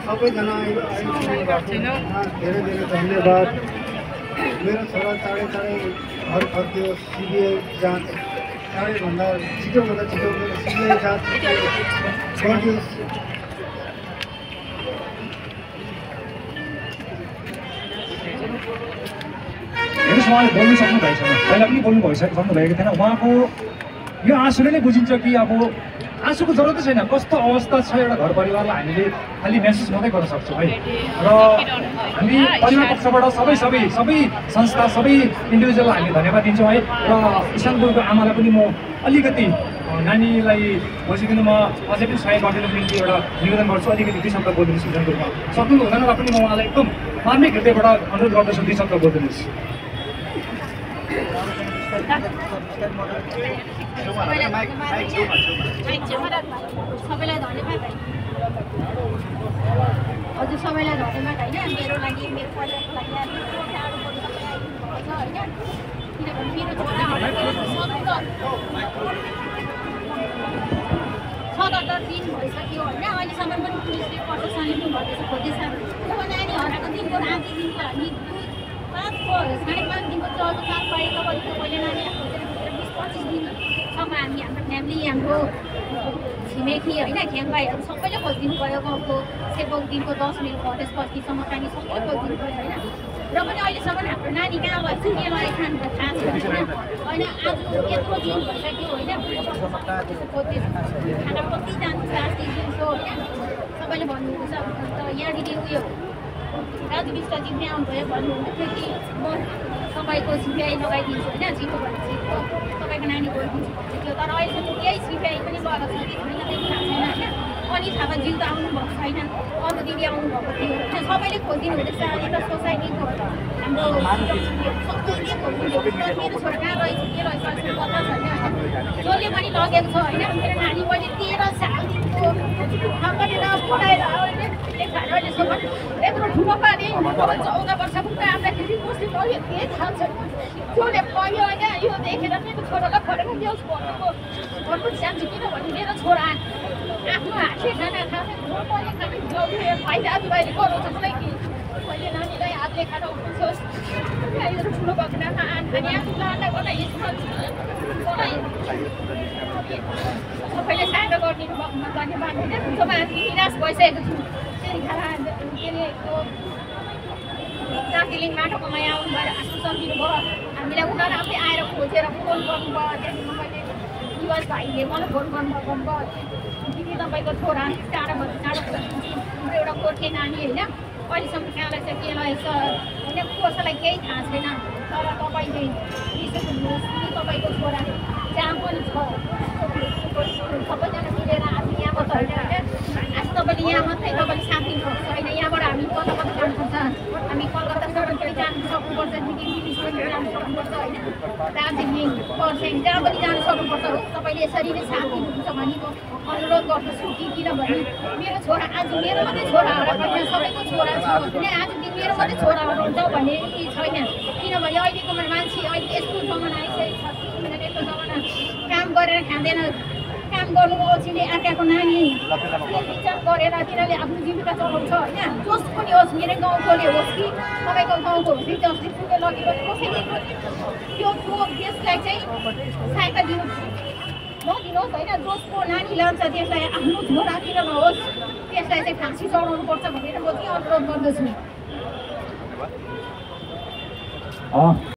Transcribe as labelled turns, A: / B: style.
A: सबैजना धेरै धेरै धन्यवाद। मेरो छोरा चाँडै घर फर्कियो। सिबिआई जाँच चाँडैभन्दा छिटोभन्दा छिटो सिबिआई जाँच गरिदियोस्।
B: हेर्नुहोस्, उहाँले बोल्नु सक्नुभएको छैन, पहिला पनि बोल्नु सक्नुभएको थिएन। उहाँको यो आँसुले नै बुझिन्छ कि अब आँसुको जरुरतै छैन। कस्तो अवस्था छ एउटा घर परिवारलाई हामीले खालि महसुस मात्रै गर्न सक्छौँ है। र हामी परिवार पक्षबाट सबै संस्था, सबै इन्डिभिजुअललाई हामी धन्यवाद दिन्छौँ है। र इसानपुरको आमालाई पनि म अलिकति नानीलाई बसिदिनुमा अझै पनि सहयोग गरिदिनुको निम्ति एउटा निवेदन गर्छु। अलिकति 2 शब्द बोलिदिनुहोस्। इसानपुरमा सक्नु हुँदैन र पनि म उहाँलाई एकदम मार्मिक हृदयबाट अनुरोध गर्दछु 2 शब्द बोलिदिनुहोस्।
C: सबैलाई धन्यवाद है। हजुर सबैलाई धन्यवाद होइन। मेरो लागि, मेरो परिवारको लागि टाढो पर्छ होइन, किनभने मेरो छोरा 77 दिन भइसक्यो होइन। अहिलेसम्म पनि पुलिसले प्रशासनले पनि भन्दैछ खोज्दैछ। अब नानी हराएको दिनको आधी दिनको हामी 5.5 दिनको जब पाएको पहिला नानी 20-25 दिनसम्म हामी हाम्रो फ्यामिली, हाम्रो छिमेकी होइन, ख्याङबाईहरू सबैले खोजिदिनु भयो। गाउँको सेवक दिनको 10 मिल कलेज बस्तीसम्म पानी सबैले खोजिदिनु भयो होइन। र पनि अहिलेसम्म हाम्रो नानी कहाँ भएछ के लगाइ खानु थाहा छैन होइन। आज यत्रो दिन भइसक्यो होइन, खोज्दैछ। खाना कति जान्छ आज दिउँसो होइन, सबैले भन्नुहुन्छ। अन्त यहाँनिर उयो राजु विष्टजी पनि आउनुभयो, भन्नुहुँदै थियो कि म तपाईँको सिपिआई लगाइदिन्छु होइन, छिटो भनेपछि तपाईँको नानी गइदिन्छु भन्दै थियो। तर अहिलेसम्म केही सिपिआई पनि गएको छ कि छैन त्यही थाहा छैन होइन। अनि थाहा जिउ त आउनुभएको छैन, अरू दिदी आउनुभएको थियो होइन। सबैले खोजिदिनु हुँदैछ। यता सोसाइटीको हाम्रो सबैले खोजिदिनु। मेरो छोरा कहाँ रहेछ के रहेछ पत्ता छैन होइन। जसले पनि लगेको छ होइन। मेरो नानी मैले 13 सालदेखिको गरेर पढाएर अहिलेसम्म यत्रो ठुलो पानी 14 वर्ष पुग्दा आउँदाखेरि कसले लग्यो केही थाहा छैन। जसले लग्यो होइन यो देखेर मेरो छोरालाई फरेर ल्याओस् भन्नु चाहन्छु। किनभने मेरो छोरा आफ्नो हातले खाना खाने फाइदा दाजुभाइले गराउँछ मलाई कि मैले नानीलाई हातले खाना उठाउँछोस्। यो ठुलो भएको नाममा खाने आफ्नो नानीलाई बनाइ सबैले सहायता गरिदिनु भएकोमा धन्यवाद होइन। जब हामी निराश भइसकेको छु दार्जिलिङ माटोकोमा आउनु भएर आश्वासन दिनुभयो हामीलाई। उनीहरू आफै आएर खोजेर फोन गर्नुभयो। त्यहाँदेखि मैले युवस भाइले मलाई फोन गर्नुभयो, दिदी तपाईँको छोरा टाढोभन्दा टाढो हाम्रो एउटा गोर्खे नानी होइन, अहिलेसम्म कहाँ रहेछ के रहेछ होइन, कसैलाई केही थाहा छैन। तर तपाईँले यसो भन्नुहोस् कि तपाईँको छोरा जहाँ पनि छ सबैजना मिलेर आज यहाँबाट होइन होइन। आज तपाईँले यहाँ मात्रै तपाईँले साथ दिनुपर्छ होइन। यहाँबाट हामी कता कता जानुपर्छ, हामी कलकत्तासम्म पनि जानु सक्नुपर्छ, दिल्ली जानु सक्नुपर्छ होइन, दार्जिलिङ खरसाङ जहाँ पनि जानु सक्नुपर्छ हो। तपाईँले यसरी नै साथ दिनुहुन्छ भने म अनुरोध गर्दछु कि किनभने मेरो छोरा आज मेरो मात्रै छोरा होइन, सबैको छोरा छ होइन। आज मेरो मात्रै छोराहरू हुन्छ भन्ने छैन। किनभने अहिलेको मान्छे अहिले यस्तो जमाना आइसकेको छ किनभने यस्तो जमाना काम गरेर खाँदैन। काम गर्नु अल्छीले आँखाको नानी विचार गरेर तिनीहरूले आफ्नो जीविका चलाउँछ होइन। जस पनि होस्, मेरो गाउँकोले होस् कि तपाईँको गाउँको होस् कि जसले पुगे लगेको कसैले त्यो देशलाई चाहिँ सहायता नदिनुहोस् होइन। जसको नानी लान्छ त्यसलाई आफ्नो छोरातिर नहोस्, त्यसलाई चाहिँ फाँसी चढाउनुपर्छ भनेर म चाहिँ अनुरोध गर्दछु।